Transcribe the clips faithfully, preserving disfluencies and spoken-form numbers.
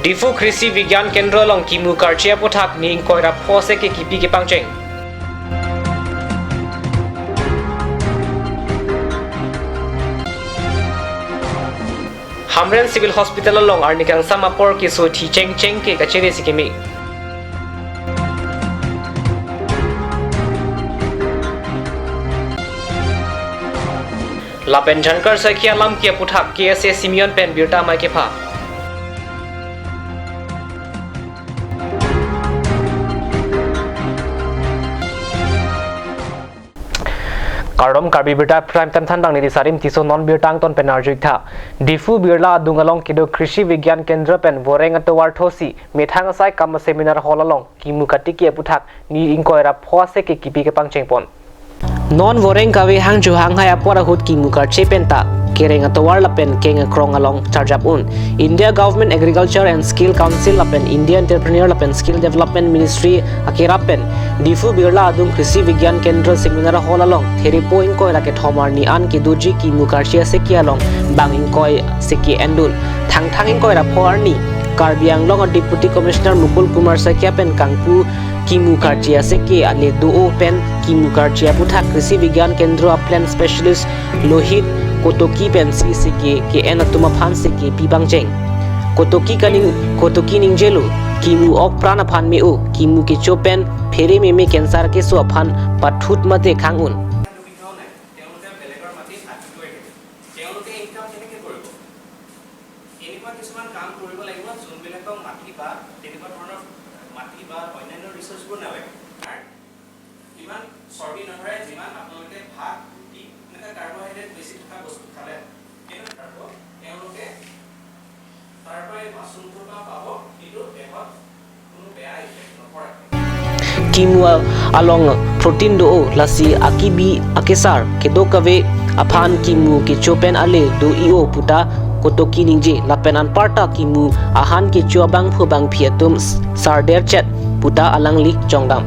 Diphu Krishi Vigyan Kendra along kimu karchi aputhak ni ingkoi ra pho seke kipi kepangcheng. Hamren Civil Hospital along arni kangsam apor keso thi chengcheng ke kachere si keme. Lapen Jhankar Saikhi alam ke aputhak K S A Simeon pen birta amei kepha. Kardom, Karbi Birta Prime Time thanbang neli Sarim Tisso, non birta angton pen arju-ik tha. Diphu Birla adung along kedo Krishi Vigyan Kendra pen voreng atovar thosi methang asai kam seminar hall along kimu katiki aputhak ni ingkoi ra pho seke kipi kepangcheng pon. Non voreng kave hangjo hanghai apor ahut kimu karchi pen ta kereng atovar lapen keng akrong along charjap un. India Government Agriculture and Skill Council lapen India Entrepreneur lapen Skill Development Ministry akerap pen Diphu Birla adung Krishi Vigyan Kendra Seminar Hall along therepo ingkoi ra kethom arni an kedoji kimu karchi aseke along bang ingkoi seke endun. Thangthang ingkoi ra pho arni Karbi Anglong a Deputy Commissioner Mukul Kumar Saikia pen kangpu kimu karchi aseke ale do-o pen kimu karchi aputhak Krishi Vigyan Kendra a Plant Specialist Lohit Kotoki pensi seke ke-en atum aphan seke pi pangcheng. Kotoki kaning, Kotoki ningjelo, kimu ok pran aphan me-o, kimu kecho pen phere meme cancer keso aphan pathut mate khang un. তেওঁলোকে বেলেগৰ মাটিত আধি কৰি দিয়ে। তেওঁলোকে ইনকাম কেনেকে কৰিব? এনেকুৱা কিছুমান কাম কৰিব লাগিব, যোনবিলাকক মাটি বা তেনেকুৱা ধৰণৰ মাটি বা অন্যান্য ৰিচ'ৰ্চবোৰ নালাগে। ইমান চৰ্বি নধৰে, যিমান আপোনালোকে ভাত, ৰুটি, এনেকুৱা কাৰ্বহাইড্ৰেট বেছি থকা বস্তু খালে, কিন্তু তেওঁলোকে তাৰ পৰা এই মাছৰুমটোৰ পৰা পাব, কিন্তু দেহত কোনো বেয়া ইফেক্ট নপৰে। Kimu along protein do-o, lasi akibi akesar kedo kave aphan kimu kecho pen ale do-i-o puta Kotoki ningje, lapen anparta kimu ahan kecho abangphu bangphi atum sarder chet puta alangli chongdam.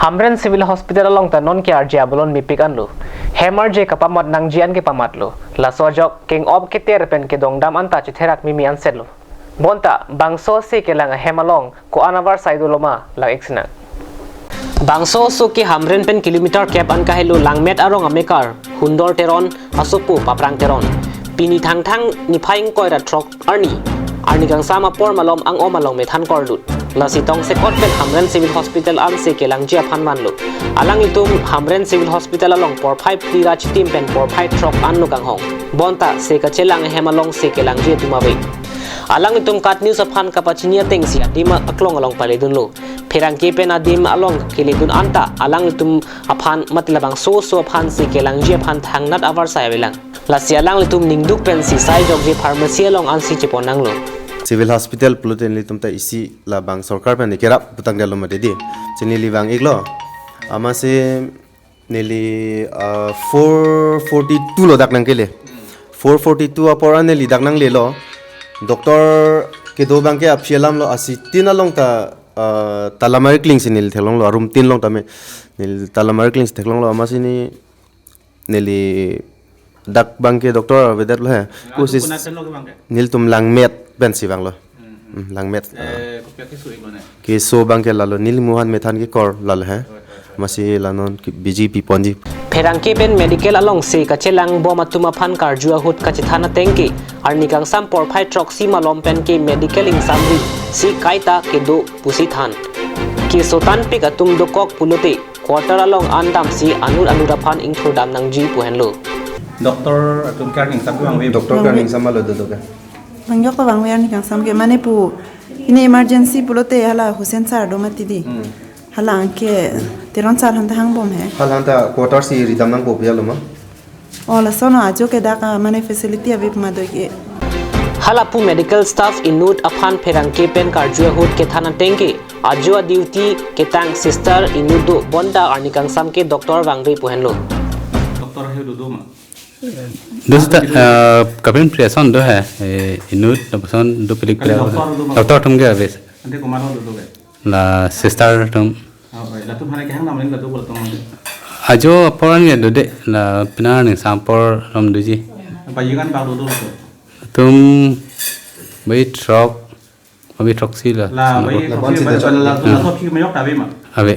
Hamren Civil Hospital along ta non ke-arje abolon mepik anlo. Hem arje kapamat nangji an kepamatlo. Laso ajok keng-op keter pen kedongdam anta chetherak mimi ansetlo. Bonta bangso ase kelang ahem along ko-an avarsai dolo ma, lang-ik sinang. Bangso oso ke Hamren pen kilometer kep an kahelo Langmet arong amekar Hundor Teron asopo Paprang Teron. Pini Thangthang niphai ingkoi ra throk arni, arni kangsam apor malom ang-om along methan korlut. Lasi tongsekot pen Hamren Civil Hospital an se kelangji aphan vanlo. Alanglitum Hamren Civil Hospital along porphai phli ra chitim pen porphai throk anlo kanghong. Bonta se kachelang ahem along se kelangji atum ave. Alanglitum KAT News aphan kapachini atengsi adim aklong along paledunlo. Pherangke pen adim along keledun anta alanglitum aphan mate labangso oso aphan se kelangji aphan thangnat avarsai avelang. Lasi alanglitum ningduk pensi sai jokje pharmacy along ansi chepon nanglo. Civil Hospital pulote nelitum ta isi labang sorkar pen kerap putang dalo mati di. Chini neli vang-iklo. Amatsi neli, ah, four forty-two lo dak nangkele. Four forty-two apor an neli dak nanglelo. Doctor kedo abangke aphi alamlo, asi tin along ta, ah, talamari klingsi neli theklonglo, arum tin along tame. Neli talamari klingsi theklonglo, amatsi ni neli dak abangke doctor avedetlo he. Atu kosis kuna pen lo ke abangke? Nelitum Langmet pensi vanglo. Hmm, hmm. Hmm, Langmet. Eh, kopi-a keso-iklo ne? Keso abangke lalo neli muhan methan kekor lalo he. Oi, oi, oi. Amatsi la non ke B J P ponji. Pherangke pen medical along se kachelang bom atum aphan karju ahut kachethan atengke, arni kangsam porphai throksi malom penke medical ingsamri si kaita kedo pusi than. Keso tanpik atum dokok pulote quarter along an damsi anut anut aphan ingthur dam nangji pu henlo. Doctor atum ke arni kangsam ke vangve? Doctor ke arni kangsam alo dodo ke? Vangve. Vangve ko vangve arni kangsam ke, mane pu ini emergency pulote hala Hussain sir do mati di. Hmm. Hala anke Teron sir aphan ta hangbom he. Hala aphan ta quarter si ridam nangpo pu alo ma? Oh, lason ajo ke dak, ah, mane facility ave pu ma do ke. Hala pu medical staff inut aphan pherangke pen karju ahut kethan atengke, ajo a duty ketang sister inut do, bonta arni kangsam ke doctor vangve pu henlo. Doctor he dodo ma? Dosta, ah, kapin priason do he, eh, inut, lapuson do pilik. Kali doctor do ma? Doctor atum ke ave. Ante komat dodo ke? La sister atum. Oh, oi, latum aphan kehang nam ling latum latum. Ajo apor an ke dode, la penang arni kangsam apor alom doji. Baji kan bak dodo latum? To Tum bai throk, bai throksi la. La, bai la, throksi, la, la, la, la, la, throksi mayok ta ave ma? Ave.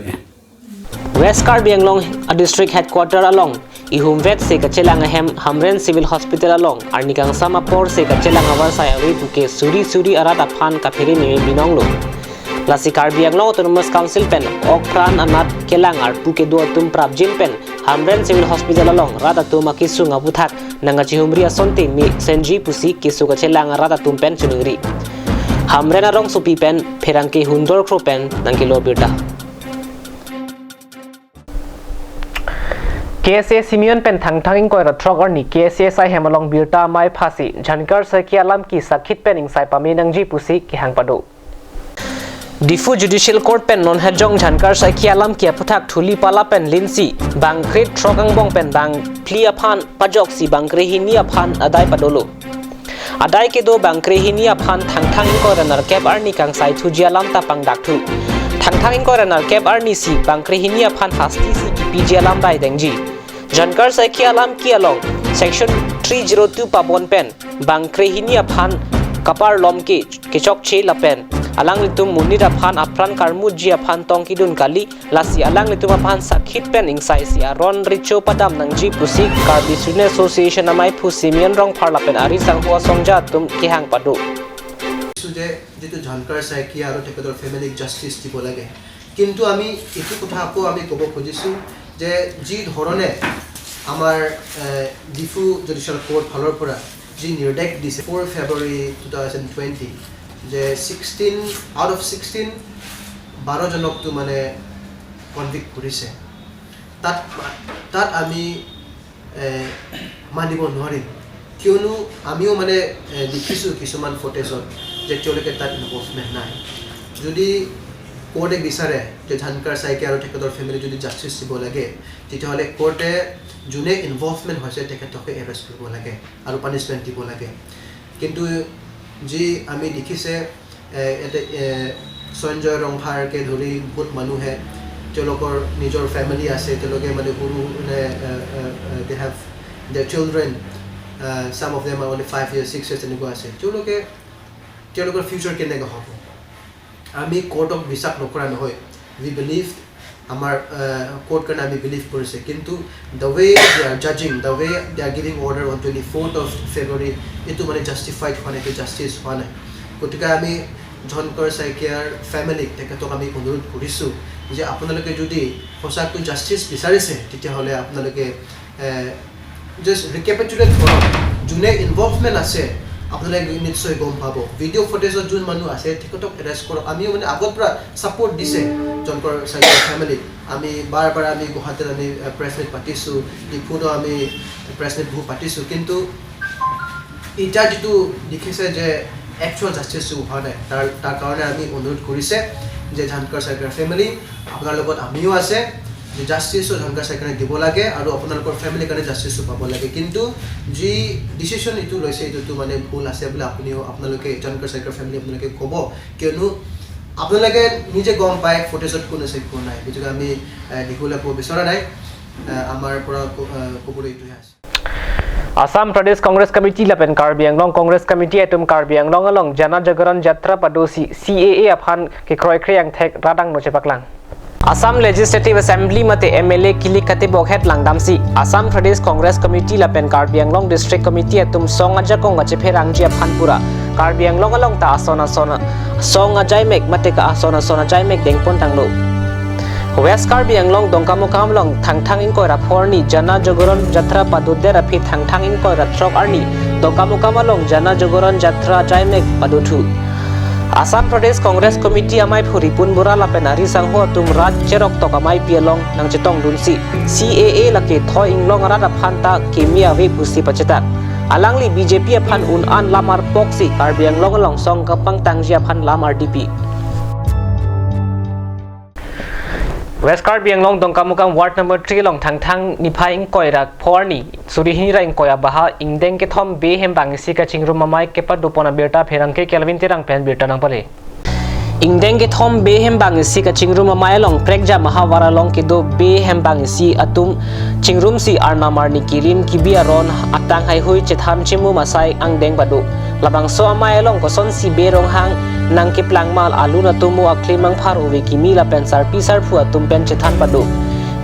West Karbi Anglong a district headquarter along ihumvet se kachelang ahem Hamren Civil Hospital along arni kangsam apor se kachelang avarsai ave puke suri suri arat aphan kaphere meme binonglo. Lasi Karbi Anglong Autonomous Council pen okpran anat kelang arpu kedo atum prapjin pen Hamren Civil Hospital along rat atum akesung aputhak nangkachihumri asonte mesenji pusi keso kachelang arat atum pen chiningri. Hamren arongsopi pen pherangke Hundor Kro pen nangkelo birta. K S A Simeon pen Thangthang ingkoi ra throk arni K S A saihem along birta amei phasi Jhankar Saikia alam ki sakhit pen ingsai pame nangji pusi kehang pado. Diphu Judicial Court pen non hajong Jhankar Saikia alam ki aputhak thuli pala pen linsi bangkre throk angbong pen bangphli aphan pajoksi bangkre hini aphan adai padolo. Adai kedo bangkre hini aphan Thangthang ingkoi ra nerkep arni kangsai thuji alam ta pangdakthu. Thangthang ingkoi ra nerkep arni si bangkre hini aphan hasti si kipiji alam dai dengji. Jhankar Saikia alam ki along Section three zero two pabon pen bangkre hini aphan kaparlom ke kechokche lapen alanglitum monit aphan apran karmuji aphan tong kidun kali, lasi alanglitum aphan sakhit pen ingsai si aron recho padam nangji pusi Karbi Student Association amaiphu Simeon Rongphar lapen ari sangho asongja atum kehang pado. যে যিটো ঝানকাৰ শইকীয়া আৰু তেখেতৰ ফেমিলিক জাষ্টিচ দিব লাগে। কিন্তু আমি এইটো কথা আকৌ আমি ক'ব খুজিছোঁ যে যি ধৰণে আমাৰ, এ, ডিফু জুডিচিয়েল কোৰ্ট ফালৰ পৰা যি নিৰ্দেশ দিছে four February to thousand twenty, যে ছিক্সটিন আউট অফ ছিক্সটিন, বাৰজনকতো মানে কনভিক্ট কৰিছে। তাত, তাত আমি, এ, মানিব নোৱাৰিম, কিয়নো আমিও মানে, এ, দেখিছোঁ কিছুমান ফুটেজত যে তেওঁলোকে তাত ইনভলভমেণ্ট নাই। যদি কোৰ্টে বিচাৰে যে ঝানকাৰ শইকীয়া আৰু তেখেতৰ ফেমিলি যদি জাষ্টিচ দিব লাগে, তেতিয়াহ'লে কোৰ্টে যোনে ইনভলভমেণ্ট হৈছে তেখেতকে এৰেষ্ট কৰিব লাগে আৰু পানিচমেণ্ট দিব লাগে। কিন্তু যি আমি দেখিছে, এ, ইয়াতে, এ, সঞ্জয় ৰংফাৰকে ধৰি বহুত মানুহে তেওঁলোকৰ নিজৰ ফেমিলি আছে, তেওঁলোকে মানে সৰু মানে, এ, এ, এ, they have their children, A, some of them are only five years, six years এনেকুৱা আছে। তেওঁলোকে, তেওঁলোকৰ ফিউচাৰ কেনেকৈ হ'ব? আমি কোৰ্টক বিশ্বাস নকৰা নহয়। We believe আমাৰ, এ, কোৰ্ট কাৰণে আমি বিলিভ কৰিছে, কিন্তু the way they are judging, the way they are giving order on twenty fourth of February, এইটো মানে জাষ্টিফাইড হোৱা নাই, এইটো জাষ্টিচ হোৱা নাই। গতিকে আমি ঝানকাৰ শইকীয়াৰ ফেমিলিক, তেখেতক আমি অনুৰোধ কৰিছোঁ যে আপোনালোকে যদি সঁচাকৈ জাষ্টিচ বিচাৰিছে, তেতিয়াহ'লে আপোনালোকে, এ, জাষ্ট ৰিকেপিচুলেট কৰক। যোনে ইনভলভমেণ্ট আছে, আপোনালোকে নিশ্চয় গম পাব। ভিডিঅ' ফুটেজত যোন মানুহ আছে, তেখেতক এৰেষ্ট কৰক। আমিও মানে আগৰ পৰা ছাপোৰ্ট দিছে ঝানকাৰ শইকীয়াৰ ফেমিলিক। আমি বাৰ বাৰ আমি গুৱাহাটীত আমি, এ, প্ৰেছ মিট পাতিছোঁ, ডিফুতো আমি প্ৰেছ মিট বহুত পাতিছোঁ, কিন্তু এতিয়া যিটো দেখিছে যে একচুৱেল জাষ্টিচটো হোৱা নাই, তাৰ, তাৰ কাৰণে আমি অনুৰোধ কৰিছে যে ঝানকাৰ শইকীয়াৰ ফেমিলি, আপোনাৰ লগত আমিও আছে, যে জাষ্টিচটো ঝানকাৰ শইকীয়াক দিব লাগে আৰু আপোনালোকৰ ফেমিলিৰ কাৰণে জাষ্টিচটো পাব লাগে। কিন্তু যি ডিচিশ্যন এইটো লৈছে, এইটোতো মানে ভুল আছে বুলি আপুনিও, আপোনালোকে, ঝানকাৰ শইকীয়াৰ ফেমিলি আপোনালোকে ক'ব, কিয়নো আপোনালোকে নিজে গম পায় ফুটেজত কোন আছে, কোন নাই। গতিকে আমি, এ, দীঘলীয়া ক'ব বিচৰা নাই। এ, আমাৰ পৰা ক-, এ, ক'বলৈ এইটোহে আছে। Assam Pradesh Congress Committee lapen Karbi Anglong Congress Committee atum Karbi Anglong along Jana Jagaran Jatra padosi C A A aphan kekroikre angthek rat angno chepaklang. Assam Legislative Assembly mate M L A kilik katebok het langdamsi Assam Pradesh Congress Committee lapen Karbi Anglong District Committee atum song ajakong kachepherangji aphan pura Karbi Anglong along ta ason ason song ajaimek mate ka ason ason ajaimek dengpon tanglo. West Karbi Anglong Dongkamukam along Thangthang ingkoi ra pho arni Jana Jagaran Jatra padodet aphi Thangthang ingkoi ra throk arni Dongkamukam along Jana Jagaran Jatra ajaimek padothu. Assam Pradesh Congress Committee amaiphu Ripun Bora lapen ari sangho atum rat cheroktok ameipi along nangchetongdunsi C A A lake thoi inglong arat aphan ta keme ave pusi pachetak. Alangli B J P aphan un-an lam arpoksi Karbi Anglong along song kapangtangji aphan lam ardipi. West Karbi Anglong Dongkamukam Ward number three along Thangthang niphai ingkoi ra pho arni suri hini ra ingkoi abaha ingdeng kethom B hem bang isi kachingrum amei kepadopon abirta pherangke Kelvin Terang pen birta nangpale. Ingdeng kethom Bey Hembang isi kachingrum amei along prekjam ahavar along kedo Bey Hembang isi atum chingrumsi arnam arni kirim kibi aron atang haihui chethan chimum asai angdeng pado. Labangso amei along kosonsi Bey Ronghang nangkeplang ma, alun atum mo aklim angphar ove kimi lapen sarpi sarpo atum pen chethan pado.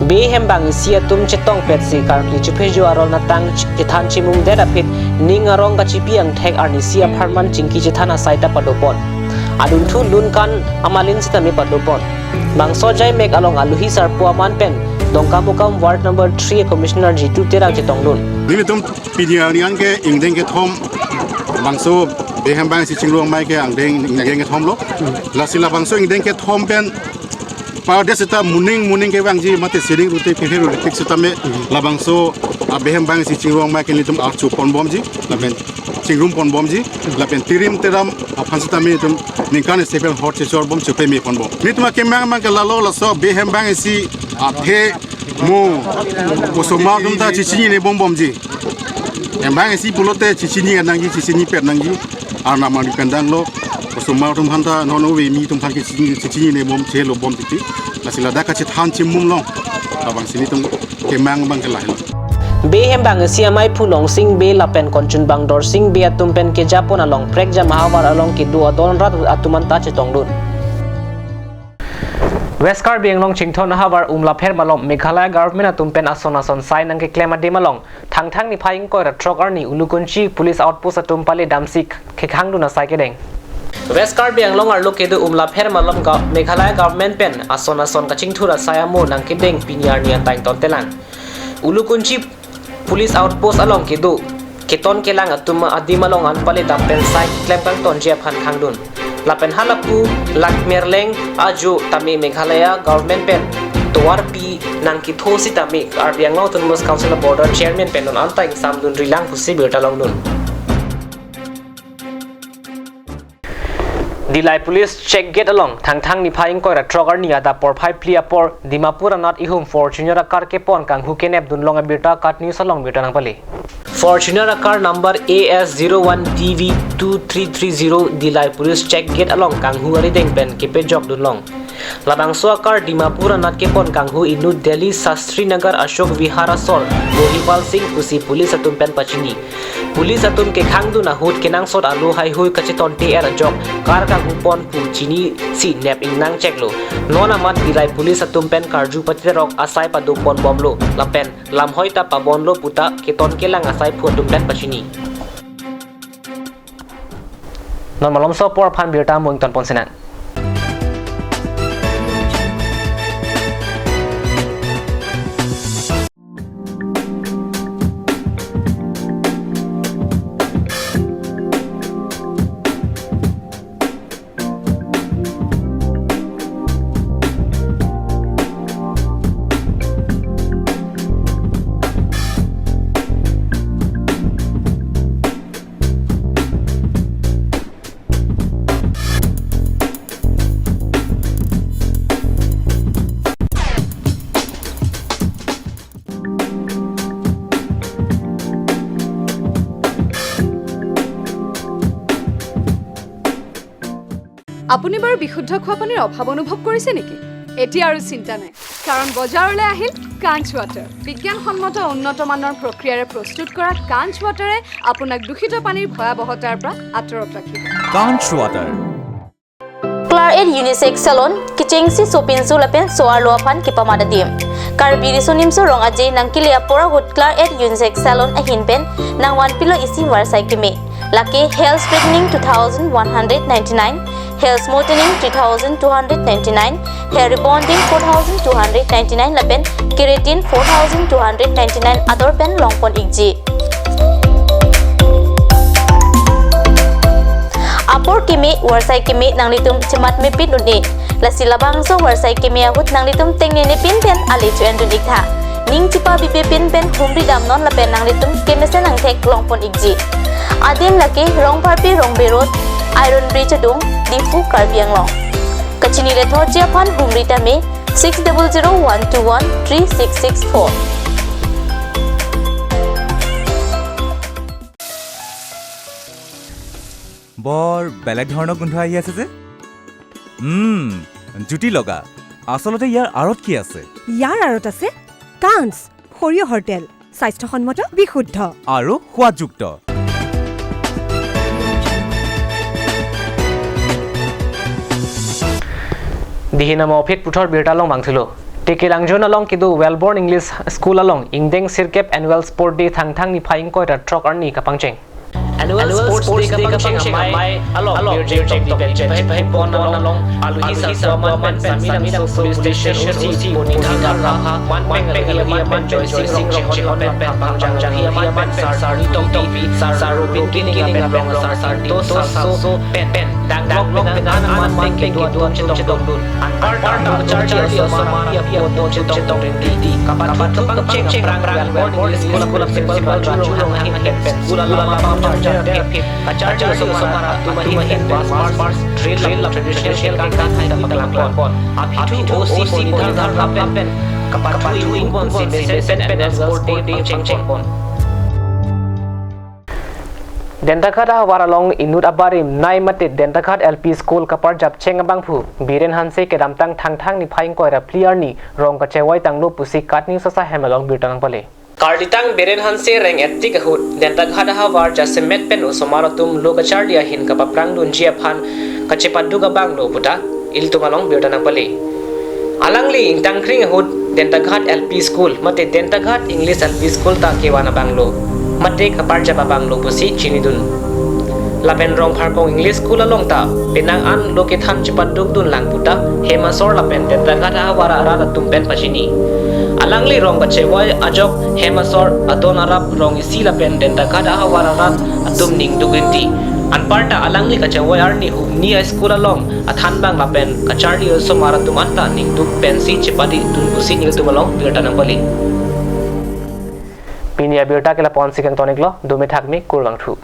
Bey Hembang isi atum chetongpetsi karkli chuphejo aron atang ch-, chethan chimumdet aphi ning arong kachipi angthek arnisi apharman chingki chethan asai ta padopon. Adunthu lun kan amalin sitame padopon. Bangso ajai mek along aluhi sarpo aman pen Dongkamukam Ward number three Commissioner Jitu Terang chetongdun. Nelitum pini arni anke ingdeng kethom bangso Bey Hembang isi chingrum amei ke angdeng ingdeng kethom lo. Lasi labangso ingdeng kethom pen pardes seta muning muning kevangji mate siring rute phephe rute tik sitame labangso a Bey Hembang isi chingrum amei ke nelitum archu ponbomji lapen chingrum ponbomji lapen tirim teram aphan sitame nelitum ningkan isi pen hot chechor bom chepeme ponbom. Nelitum akemang mang ke lalo laso Bey Hembang isi athe mo osomar atum ta chechinine bombomji. Hembang isi pulote chechinine nangji, chechinipet nangji. Arnam arni pen danglo, osomar atum aphan ta non ove kimi atum aphan ke chechinine bom chelo bom titi. Lasi ladak kachethan chimum along labangsi nelitum kemang abang ke lahelo. Bey Hembang isi amei phu Longsing Bey lapen konchunbang Dorsing Bey atum pen kejapon along prekjam ahavar along kedo adon rat atum anta chetongdun. West Karbi Anglong Chinthon ahavar Umlapher malom Meghalaya government atum pen ason ason asai nangkeklem adim along Thangthang niphai ingkoi ra throk arni Ulukunchi Police Outpost atum pale damsi kekhangdun asai kedeng. West Karbi Anglong arlo kedo Umlapher malom ga-, Meghalaya government pen ason ason kachingthur asai amo nangkedeng pini arni atang tontelang. Ulukunchi Police Outpost along kedo keton kelang atum adim along an pale dam pen sai klem kangtonji aphan khangdun. Lapen halapu lak merleng ajo tame Meghalaya government pen tovarpi nangketho sitame Karbi Anglong Autonomous Council Board Chairman pen non anta ingsamdun rilang pusi birta longdun. Dillai Police Check Gate along Thangthang niphai ingkoi ra throk arni adap porphai phli apor Dimapur anat ihum Fortuner akar kepon kanghu kenepdun long abirta KAT News along birta nangpale. Fortuner akar number A S zero one T V two three three zero Dillai Police Check Gate along kanghu arideng pen kepejokdun long. Labangso akar Dimapur anat kepon kanghu inut Delhi Shastri Nagar Ashok Vihar asor Mohipal Singh pusi police atum pen pachini. Police atum kekhangdun ahut kenangsot alo haihui kachetonte er ajok kar kanghu pon pu chinisi nep ingnang cheklo. Non amat Dillai police atum pen karju patirok asai padopon bomlo lapen lamhoi ta pabonlo puta keton kelang asai phu atum pen pachini. Non malomso apor aphan birta mo ingtonpon sinang. আপুনি বাৰু বিশুদ্ধ খোৱা পানীৰ অভাৱ অনুভৱ কৰিছে নেকি? এতিয়া আৰু চিন্তা নাই, কাৰণ বজাৰলৈ আহিল কাঞ্চ ৱাটাৰ। বিজ্ঞানসন্মত উন্নত মানৰ প্ৰক্ৰিয়াৰে প্ৰস্তুত কৰা কাঞ্চ ৱাটাৰে আপোনাক দূষিত পানীৰ ভয়াৱহতাৰ পৰা আঁতৰত ৰাখিব। Kanch Water. Claret Unisex Salon, kechengsi sopinso lapen so-arlo aphan kepamat adim. Karbi riso nimso rong aje nangkele apor ahut Claret Unisex Salon ahin pen nangvanpilo isi varsai keme. Lake hair straightening two thousand one hundred ninety-nine, hair smoothening three thousand two hundred ninety-nine, hair rebonding four thousand two hundred ninety-nine lapen keratin four thousand two hundred ninety-nine ador pen longpon ikji. Apor keme, varsai keme nanglitum chematmepin un-e. Lasi labangso varsai keme ahut nanglitum tengnenepin pen ale cho-endun iktha. Ning chepabibe pin pen humri damnon lapen nanglitum kemesen angthek longpon ikji. Adim lake Rongpharpi Rongbe Road, Iron Bridge adung, Diphu, Karbi Anglong. Kachini lethotji aphan humri tame six double zero one two one three six six four. বৰ বেলেগ ধৰণৰ গোন্ধ আহি আছে যে। উম, জুতি লগা। আচলতে ইয়াৰ আঁৰত কি আছে? ইয়াৰ আঁৰত আছে কাঞ্চ সৰিয়হৰ তেল, স্বাস্থ্যসন্মত, বিশুদ্ধ। আৰু সোৱাদযুক্ত। Dihi namo phit puthor birta along bangthulo. Tiki Langjun along kedo Wellborn English School along ingdeng sirkep Annual Sport Day Thangthang niphai ingkoi ra throk arni kapangcheng. Annual Sports Day kapangcheng amei along birjeng toktok pen chepahepon along aluhi sarpo aman pen Samidang Police Station O C Purnidha Rabha, man pen Ravi aman pen Joysing Rongcheng, pen Phangjang Ravi aman pen Sar Tongpi, Sar Robin Killing amen pen Sar Sarto Sarso pen pen danglok pen an aman pen kedo atum chetongdun. Anparta charli osomar api apo atum chetongdun rinti. Kapathu kapangcheng aphrang Wellborn English School Principal Raju Ronghang ahin pen school along apharjar phep kacharli osomar atum ahin pen mass march drill, traditional kangthai ta paklangpon. Aphi thu O C Purnidha Rabha pen kapathu ingpunponsi mesen pen Annual Sports Day pangchengpon. Dentaghat ahavar along inut abarim nei mate Dentaghat L P School kaparjap cheng abangphu Biren Hanse kedamtang Thangthang niphai ingkoi ra phli arni rong kachevoi tanglo pusi KAT News asahem along birta nangpale. Karlitang Biren Hanse reng etik ahut Dentaghat ahavar jasemet pen osomar atum lo kacharli ahin kapaphrangdunji aphan kachepaduk abanglo puta ilitum along birta nangpale. Alangli ingtangkring ahut Dentaghat L P School mate Dentaghat English L P School ta kevan abanglo mate kaparjap abanglo pusi chinidun. Lapen Rongpharpong English School along ta penang an lo kethan chepadukdun lang puta hem asor lapen Dentaghat ahavar arat atum pen pachini. Alangli rong kachevoi ajok hem asor adon arap rong isi lapen Dentaghat ahavar arat atum ningduk rinti. Anparta alangli kachevoi arni huni a school along athanbang lapen kacharli osomar atum anta ningduk pensi chepadikdun pusi nelitum along birta nangpale. Pini abirta ke lapu-ansi kangtoniklo, dome thakme, kurvangthu.